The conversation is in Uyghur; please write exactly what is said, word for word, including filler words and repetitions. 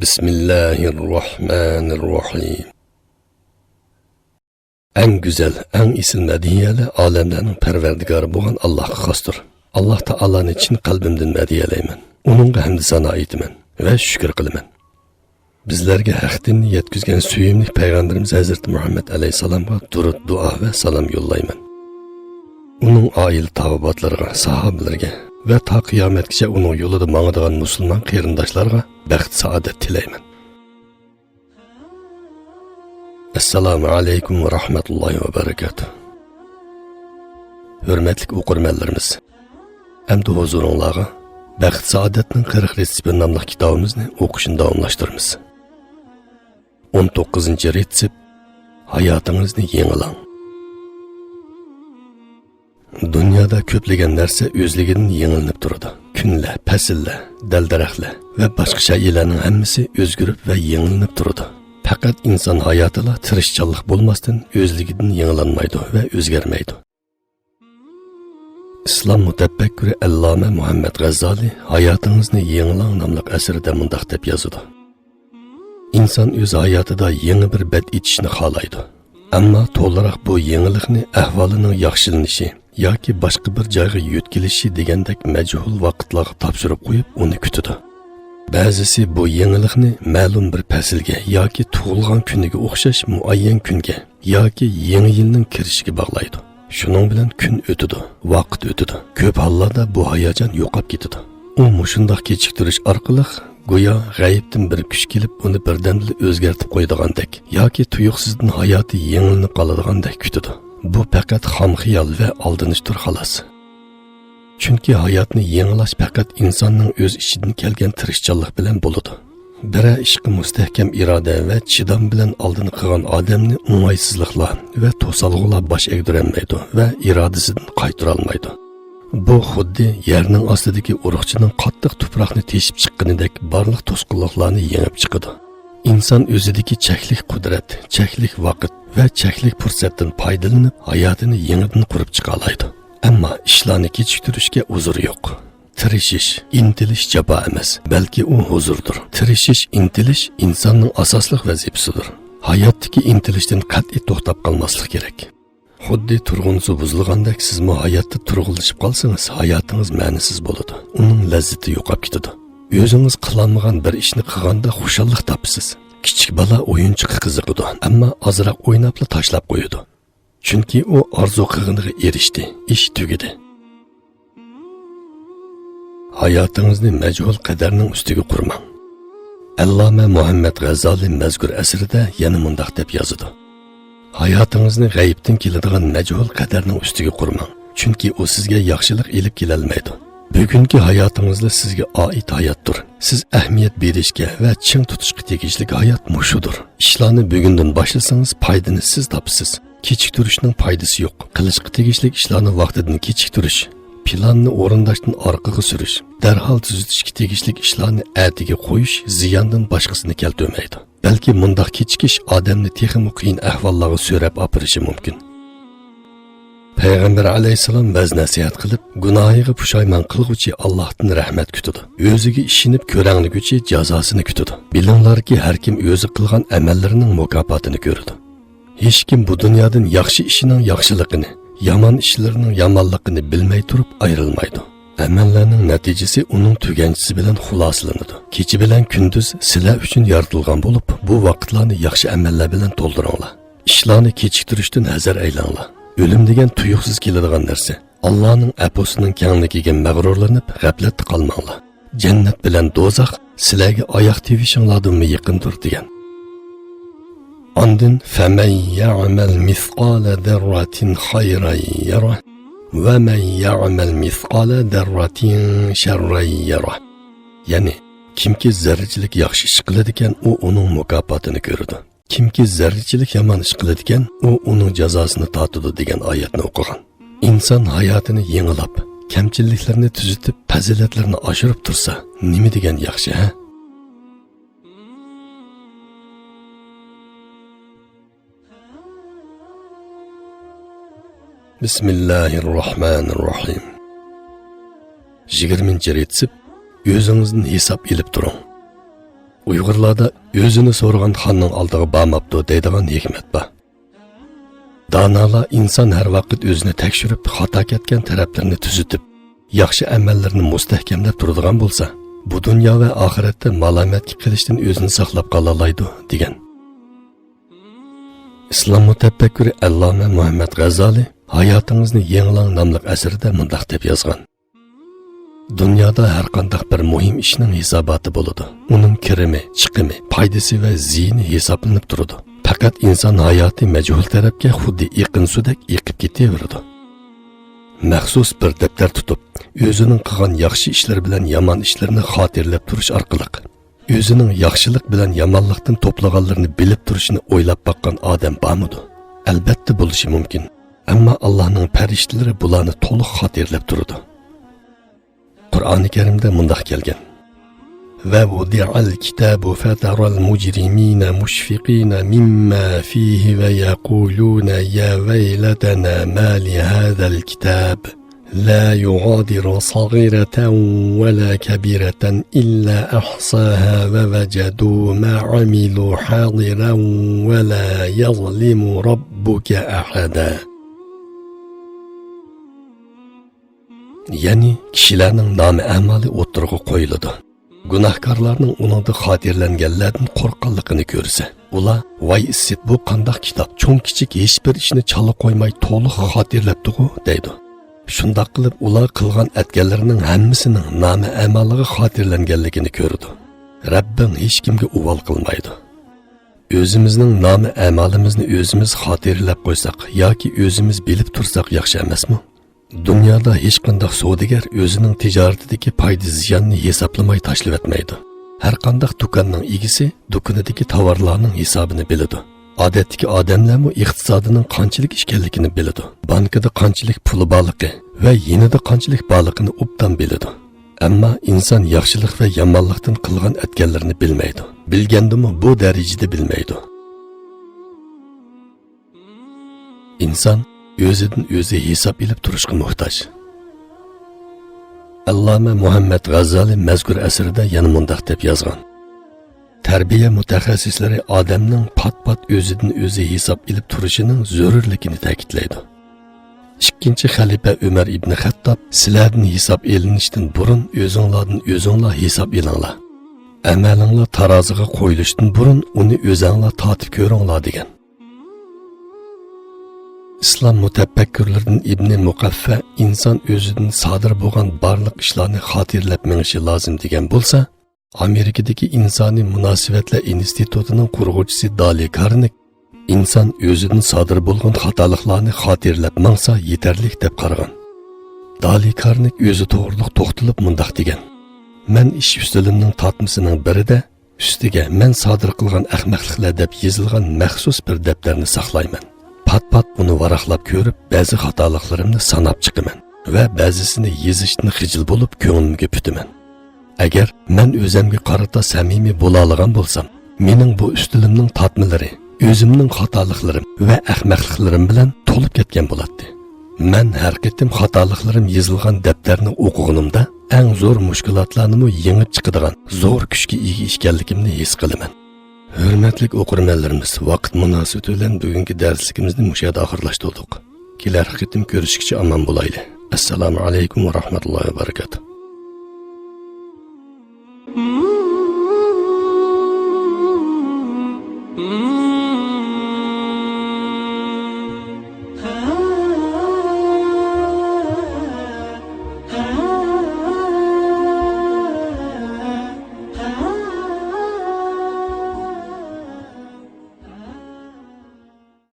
بسم الله الرحمن الرحيم. ئەڭ گۈزەل، ئەڭ ئېسىل مەدھىيەلەر ئالەملەرنىڭ پەرۋەردىگارى بولغان ئاللاھقا خاستۇر. ئاللاھ تائالانى چىن قەلبىمدىن مەدھىيەلەيمەن. ئۇنىڭغا ھەمدۇ سانا ئېيتىمەن ۋە شۈكۈر قىلىمەن. بىزلەرگە ھەق دىننى يەتكۈزگەن سۆيۈملۈك پەيغەمبىرىمىز ھەزرىتى مۇھەممەد ئەلەيھىسسالامغا دۇرۇد، دۇئا ۋە سالام يوللايمەن. ئۇنىڭ ئائىلە تاۋابىئاتلىرىغا، ساھابىلىرىگە ۋە تا قىيامەتكىچە ئۇنىڭ يولىدا ماڭىدىغان مۇسۇلمان قېرىنداشلارغا بەخت-سائادەت تىلەيمەن. ئەسسالامۇ ئەلەيكۇم ۋە رەھمەتۇللاھى ۋە بەرەكاتۇھ. ھۆرمەتلىك ئوقۇرمەنلىرىمىز، ئەمدى ھۇزۇرۇڭلارغا بەخت-سائادەتنىڭ قىرىق رېتسېپى ناملىق كىتابىمىزنى ئوقۇشنى داۋاملاشتۇرىمىز. ئون توققۇزىنچى رېتسېپ، ھاياتىڭىزنى يېڭىلاڭ. دۇنيادا كۆپلىگەن نەرسە ئۆزلۈكىدىن يېڭىلىنىپ تۇرىدۇ. كۈنلەر، پەسىللەر، دەل-دەرەخلەر ۋە باشقا شەيئىلەرنىڭ ھەممىسى ئۆزگىرىپ ۋە يېڭىلىنىپ تۇرىدۇ. پەقەت ئىنسان ھاياتىلا تىرىشچانلىق بولماستىن ئۆزلۈكىدىن يېڭىلانمايدۇ ۋە ئۆزگەرمەيدۇ. ئىسلام مۇتەپەككۇرى ئەللامە مۇھەممەد غەززالى ھاياتىڭىزنى يېڭىلاڭ ناملىق ئەسىرىدە مۇنداق دەپ يازىدۇ: ئىنسان ئۆز ھاياتىدا يېڭى بىر بەت ئېچىشنى خالايدۇ. ئەمما تولىراق بۇ يېڭىلىقنى ئەھۋالىنىڭ ياخشىلىنىشى ياكى باشقا بىر جايغا يۆتكىلىشى دېگەندەك مەجھۇل ۋاقىتلارغا تاپشۇرۇپ قويۇپ، ئۇنى كۈتىدۇ. بەزىسى بۇ يېڭىلىقنى مەلۇم بىر پەسىلگە ياكى تۇغۇلغان كۈنىگە ئوخشاش مۇئەييەن كۈنگە ياكى يېڭى يىلنىڭ كىرىشىگە باغلايدۇ. شۇنىڭ بىلەن كۈن ئۆتىدۇ، ۋاقىت ئۆتىدۇ. كۆپ ھاللاردا بۇ ھاياجان يوقاپ كېتىدۇ. ئۇ مۇشۇنداق كېچىكتۈرۈش ئارقىلىق گويا غەيىبتىن بىر كۈچ كېلىپ ئۇنى بىردەمدىلا ئۆزگەرتىپ قويىدىغاندەك ياكى تۇيۇقسىزدىن ھاياتى يېڭىلىنىپ قالىدىغاندەك كۈتىدۇ. بۇ پەقەت خام خىيال ۋە ئالدىنىشتۇر خالاس. چۈنكى ھاياتنى يېڭىلاش پەقەت ئىنساننىڭ ئۆز ئىچىدىن كەلگەن تىرىشچانلىق بىلەن بولىدۇ. بىرەر ئىشقا مۇستەھكەم ئىرادە ۋە چىدام بىلەن ئالدىنى قىلغان ئادەمنى ئوڭايسىزلىقلار ۋە توسالغۇلار باش ئەگدۈرەلمەيدۇ ۋە ئىرادىسىدىن قايتۇرالمايدۇ. بۇ خۇددى يەرنىڭ ئاستىدىكى ئۇرۇقچىنىڭ قاتتىق تۇپراقنى تېشىپ چىققىنىدەك بارلىق توسقۇنلۇقلارنى يېڭىپ چىقىدۇ. ئىنسان ئۆزىدىكى چەكلىك قۇدرەت، چەكلىك ۋاقىت ۋە چەكلىك پۇرسەتتىن پايدىلىنىپ، ھاياتىنى يېڭىدىن قۇرۇپ چىقالايدۇ. ئەمما ئىشلارنى كېچىكتۈرۈشكە ئۇزۇر يوق. تىرىشىش، ئىنتىلىش جاپا ئەمەس، بەلكى ئۇ ھۇزۇردۇر. تىرىشىش، ئىنتىلىش ئىنساننىڭ ئاساسلىق ۋەزىپىسىدۇر. ھاياتتىكى ئىنتىلىشتىن قەتئىي توختاپ قالماسلىق كېرەك. خۇددى تۇرغۇن سۇ بۇزۇلغاندەك، سىزمۇ ھاياتتا تۇرغۇنلىشىپ قالسىڭىز، ھاياتىڭىز مەنىسىز بولىدۇ. ئۇنىڭ لەززىتى يوقاپ كېتىدۇ. ئۆزىڭىز قىلالمىغان بىر ئىشنى قىلغاندا خۇشاللىق تاپىسىز. كىچىك بالا ئويۇنچۇققا قىزىقىدۇ، ئەمما ئازراق ئويناپلا تاشلاپ قويىدۇ. چۈنكى ئۇ ئارزۇ قىلغىنىغا ئېرىشتى، ئىش تۈگىدى. ھاياتىڭىزنى مەجھۇل قەدەرنىڭ ئۈستىگە قۇرماڭ. ئەللامە مۇھەممەد غەززالى مەزكۇر ئەسىرىدە يەنە مۇنداق دەپ يازىدۇ: ھاياتىڭىزنى غەيىبتىن كېلىدىغان مەجھۇل قەدەرنىڭ ئۈستىگە قۇرماڭ، چۈنكى ئۇ سىزگە ياخشىلىق ئېلىپ كېلەلمەيدۇ. بۈگۈنكى ھاياتىڭىزلا سىزگە ئائىت ھاياتتۇر. سىز ئەھمىيەت بېرىشكە ۋە چىڭ تۇتۇشقا تېگىشلىك ھايات مۇشۇدۇر. ئىشلارنى بۈگۈندىن باشلىسىڭىز، پايدىنى سىز تاپىسىز. كېچىكتۈرۈشنىڭ پايدىسى يوق. قىلىشقا تېگىشلىك ئىشلارنى ۋاقتىدىن كېچىكتۈرۈش، پىلاننى ئورۇنداشتىن ئارقىغا سۈرۈش، دەرھال تۈزىتىشكە تېگىشلىك ئىشلارنى ئەتىگە قويۇش زىياندىن باشقىسىنى كەلتۈرمەيدۇ. بەلكى مۇنداق كېچىكىش ئادەمنى تېخىمۇ قىيىن ئەھۋاللارغا سۆرەپ ئاپىرىشى مۇمكىن. پەيغەمبەر ئەلەيھىسسالام ۋەز-نەسىھەت قىلىپ، گۇناھىغا پۇشايمان قىلغۇچى ئاللاھتىن رەھمەت كۈتىدۇ. ئۆزىگە ئىشىنىپ كۆرەڭلىگۈچى جازاسىنى كۈتىدۇ. بىلىڭلاركى، ھەر كىم ئۆزى قىلغان ئەمەللىرىنىڭ مۇكاپاتىنى كۆرىدۇ. ھېچكىم بۇ دۇنيادىن ياخشى ئىشىنىڭ ياخشىلىقىنى، يامان ئىشلىرىنىڭ يامانلىقىنى بىلمەي تۇرۇپ ئايرىلمايدۇ. ئەمەللەرنىڭ نەتىجىسى ئۇنىڭ تۈگەنچىسى بىلەن خۇلاسىلىنىدۇ. كېچە بىلەن كۈندۈز سىلەر ئۈچۈن يارىتىلغان بولۇپ، بۇ ۋاقىتلارنى ياخشى ئەمەللەر بىلەن تولدۇرۇڭلار. ئىشلارنى كېچىكتۈرۈشتىن ھەزەر ئەيلەڭلار. ئۆلۈم دېگەن تۇيۇقسىز كېلىدىغان نەرسە. ئاللانىڭ ئەپۇسىنىڭ كەڭلىكىگە مەغرۇرلىنىپ، غەپلەتتە قالماڭلار. جەننەت بىلەن دوزاخ سىلەرگە ئاياق تىۋىشىڭلاردىنمۇ يېقىندۇر، دېگەن. ئاندىن، فَمَن يَعْمَلْ مِثْقَالَ ذَرَّةٍ خَيْرًا يَرَهُ، وَمَن يَعْمَلْ مِثْقَالَ ذَرَّةٍ شَرًّا يَرَهُ. يەنى، كىمكى زەررىچىلىك ياخشى ئىش قىلىدىكەن، ئۇ ئۇنىڭ مۇكاپاتىنى كۆرىدۇ. كىمكى زەررىچىلىك يامان ئىش قىلىدىكەن، ئۇ ئۇنىڭ جازاسىنى تارتىدۇ، دېگەن ئايەتنى ئوقۇغان. ئىنسان ھاياتىنى يېڭىلاپ، كەمچىلىكلىرىنى تۈزىتىپ، پەزىلەتلىرىنى ئاشۇرۇپ تۇرسا، نېمە دېگەن ياخشى، ھە؟ بىسمىللاھىررەھمانىررەھىم. يىگىرمىنچى رېتسېپ، ئۆزىڭىزدىن ھېساب ئېلىپ تۇرۇڭ. ئۇيغۇرلاردا «ئۆزىنى سورىغان خاننىڭ ئالدىغا بارماپتۇ» دەيدىغان ھېكمەت بار. دانالار ئىنسان ھەر ۋاقىت ئۆزىنى تەكشۈرۈپ، خاتا كەتكەن تەرەپلىرىنى تۈزىتىپ، ياخشى ئەمەللىرىنى مۇستەھكەملەپ تۇرىدىغان بولسا، بۇ دۇنيا ۋە ئاخىرەتتە مالامەتكە قېلىشتىن ئۆزىنى ساقلاپ قالالايدۇ، دېگەن. ئىسلام مۇتەپەككۇرى ئەللامە مۇھەممەد غەززالى «ھاياتىڭىزنى يېڭىلاڭ» ناملىق ئەسىرىدە مۇنداق دەپ يازغان: دۇنيادا ھەرقانداق بىر مۇھىم ئىشنىڭ ھېساباتى بولىدۇ. ئۇنىڭ كىرىمى، چىقىمى، پايدىسى ۋە زىيىنى ھېسابلىنىپ تۇرىدۇ. پەقەت ئىنسان ھاياتى مەجھۇل تەرەپكە خۇددى ئېقىن سۇدەك ئېقىپ كېتىۋېرىدۇ. مەخسۇس بىر دەپتەر تۇتۇپ، ئۆزىنىڭ قىلغان ياخشى ئىشلىرى بىلەن يامان ئىشلىرىنى خاتىرىلەپ تۇرۇش ئارقىلىق، ئۆزىنىڭ ياخشىلىق بىلەن يامانلىقتىن توپلىغانلىرىنى بىلىپ تۇرۇشىنى ئويلاپ باققان ئادەم بارمىدۇ؟ ئەلبەتتە بولۇشى مۇمكىن. ئەمما ئاللاھنىڭ پەرىشتىلىرى بۇلارنى تولۇق خاتىرىلەپ تۇرىدۇ. قۇرئانى كەرىمدە مۇنداق كەلگەن: ووضع الكتاب فترى المجرمين مشفقين مما فيه ويقولون يا ويلتنا ما لهذا الكتاب لا يغادر صغيرة ولا كبيرة إلا أحصاها ووجدوا ما عملوا حاضرا ولا يظلم ربك أحدا. يەنى كىشىلەرنىڭ نامە ئەمالى ئوتتۇرىغا قويۇلىدۇ. گۇناھكارلارنىڭ ئۇنىڭدا خاتىرىلەنگەنلەردىن قورققانلىقىنى كۆرسە، ئۇلار: «ۋاي ئىسسىت، بۇ قانداق كىتاب؟ چوڭ-كىچىك ھېچبىر ئىشنى چالا قويماي تولۇق خاتىرىلەپتىغۇ» دەيدۇ. شۇنداق قىلىپ ئۇلار قىلغان ئەتكەنلىرىنىڭ ھەممىسىنىڭ نامە ئەمالىغا خاتىرىلەنگەنلىكىنى كۆرىدۇ. رەببىڭ ھېچكىمگە ئۇۋال قىلمايدۇ. ئۆزىمىزنىڭ نامە ئەمالىمىزنى ئۆزىمىز خاتىرىلەپ قويساق ياكى ئۆزىمىز بىلىپ تۇرساق ياخشى ئەمەسمۇ؟ دۇنيادا ھېچقانداق سودىگەر ئۆزىنىڭ تىجارىتىدىكى پايدا زىياننى ھېسابلىماي تاشلىۋەتمەيدۇ. ھەرقانداق دۇكاننىڭ ئىگىسى دۇكىنىدىكى تاۋارلارنىڭ ھېسابىنى بىلىدۇ. ئادەتتىكى ئادەملەرمۇ ئىقتىسادىنىڭ قانچىلىك ئىكەنلىكىنى بىلىدۇ. بانكىدا قانچىلىك پۇلى بارلىقى ۋە يېنىدا قانچىلىك بارلىقىنى ئوبدان بىلىدۇ. ئەمما ئىنسان ياخشىلىق ۋە يامانلىقتىن قىلغان ئەتكەنلىرىنى بىلمەيدۇ. بىلگەندىمۇ بۇ دەرىجىدە بىلمەيدۇ. ئىنسان ئۆزىدىن ئۆزى ھېساب ئېلىپ تۇرۇشقا موھتاج. ئەللامە مۇھەممەد غەززالى مەزكۇر ئەسىرىدە يەنە مۇنداق دەپ يازغان: تەربىيە مۇتەخەسسىسلىرى ئادەمنىڭ پات-پات ئۆزىدىن ئۆزى ھېساب ئېلىپ تۇرۇشىنىڭ زۆرۈرلۈكىنى تەكىتلەيدۇ. ئىككىنچى خەلىپە ئۆمەر ئىبنى خەتتاب: «سىلەردىن ھېساب ئېلىنىشتىن بۇرۇن ئۆزۈڭلاردىن ئۆزۈڭلار ھېساب ئېلىڭلار. ئەمەلىڭلار تارازىغا قويۇلۇشتىن بۇرۇن ئۇنى ئۆزەڭلار تارتىپ كۆرۈڭلار» دېگەن. ئىسلام مۇتەپەككۇرلىرىدىن ئىبنى مۇقەففە ئىنسان ئۆزىدىن سادىر بولغان بارلىق ئىشلارنى خاتىرىلەپ مېڭىشى لازىم دېگەن بولسا، ئامېرىكىدىكى ئىنسانىي مۇناسىۋەتلەر ئىنستىتۇتىنىڭ قۇرغۇچىسى دالى كارنېگ ئىنسان ئۆزىدىن سادىر بولغان خاتالىقلارنى خاتىرىلەپ ماڭسا يېتەرلىك دەپ قارىغان. دالى كارنېگ ئۆزى توغرۇلۇق توختىلىپ مۇنداق دېگەن: «مەن ئىش ئۈستىلىمنىڭ تارتمىسىنىڭ بىرىدە ئۈستىگە مەن سادىر قىلغان ئەخمەقلىقلەر دەپ يېزىلغان مەخسۇس بىر دەپتەرنى ساقلايمەن. پات-پات ئۇنى ۋاراقلاپ كۆرۈپ، بەزى خاتالىقلىرىمنى ساناپ چىقىمەن ۋە بەزىسىنى يېزىشتىن خىجىل بولۇپ، كۆڭلۈمگە پۈتىمەن. ئەگەر مەن ئۆزەمگە قارىتا سەمىمىي بولالىغان بولسام، مېنىڭ بۇ ئۈستىلىمنىڭ تارتمىلىرى ئۆزۈمنىڭ خاتالىقلىرىم ۋە ئەخمەقلىقلىرىم بىلەن تولۇپ كەتكەن بولاتتى. مەن ھەر قېتىم خاتالىقلىرىم يېزىلغان دەپتەرنى ئوقۇغىنىمدا، ئەڭ زور مۈشكۈلاتلارنىمۇ يېڭىپ چىقىدىغان زور كۈچكە ئىگە ئىكەنلىكىمنى ھېس قىلىمەن.» ھۆرمەتلىك ئوقۇرمەنلىرىمىز، ۋاقىت مۇناسىۋىتى بىلەن بۈگۈنكى دەرسلىكىمىزنى مۇشۇ يەردە ئاخىرلاشتۇردۇق. كېلەر قېتىم كۆرۈشكىچە ئامان بولايلى. ئەسسالامۇ ئەلەيكۇم ۋە رەھمەتۇللاھى ۋە بەرىكاتۇھ.